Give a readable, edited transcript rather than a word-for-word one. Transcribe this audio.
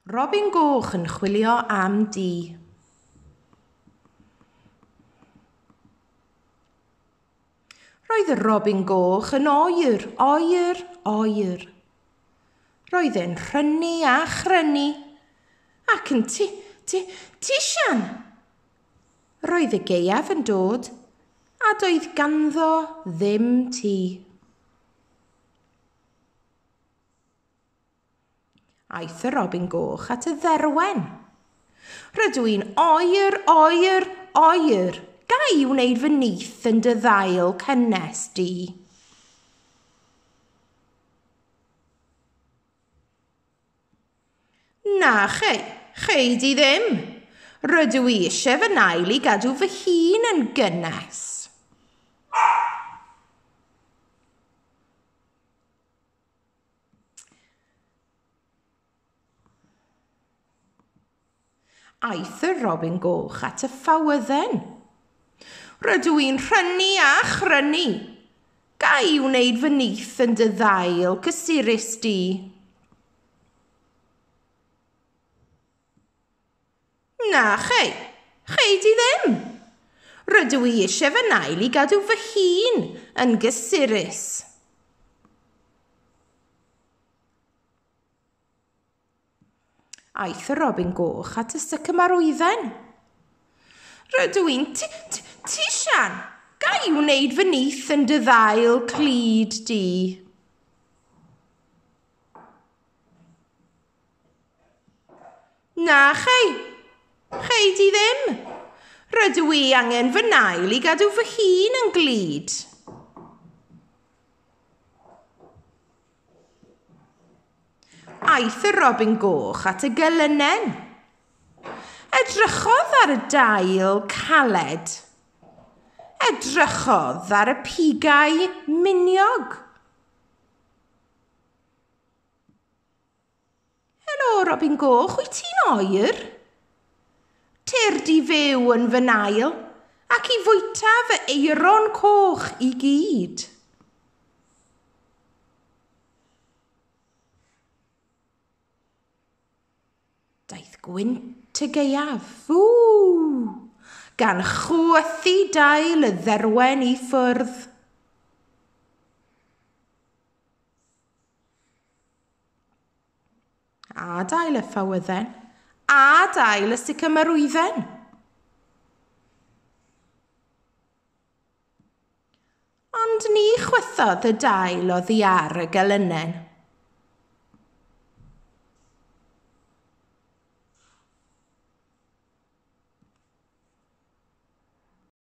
Robin Goch yn chwilio am dŷ. Roedd y Robin Goch yn oer, oer, oer. Roedd e'n rhynnu a chrynu, ac yn ti, ti, tisian. Roedd y gaeaf yn dod, a doedd ganddo ddim tŷ. Aeth y robin goch at y dderwen. Rydw i'n oer, oer, oer. Ga i wneud fy nyth yn dy ddail cynnes di? Na chei, chei di ddim. Rydw i eisiau fy nail i gadw fy hun yn gynnes. Aeth y robin goch at y ffawydden. Rydw i'n rhynnu a chrynu. Ga i wneud fy nyth yn dy ddail cysurus di? Na chei, chei di ddim. Rydw i eisiau fy nail i gadw fy hun yn gysurus. Aeth y robin goch at y sycymarwydden. Rydw i'n tisian! Ga i wneud fy nyth yn dy ddail clyd di? Na chei, chei di ddim. Rydw i angen fy nail i gadw fy hun yn glyd. Aeth y robin goch at y gelynen. Edrychodd ar y dail caled. Edrychodd ar y pigau miniog. Helo, Robin Goch, wyt ti'n oer? Tyrd i fyw yn fy nail ac i fwyta fy eiron coch i gyd. Daeth gwynt y gaeaf, ww, gan chwythu dail y dderwen i ffwrdd. A dail y ffawydden. A dail y sycymarwydden. Ond ni chwythodd y dail oddi ar y gelynen.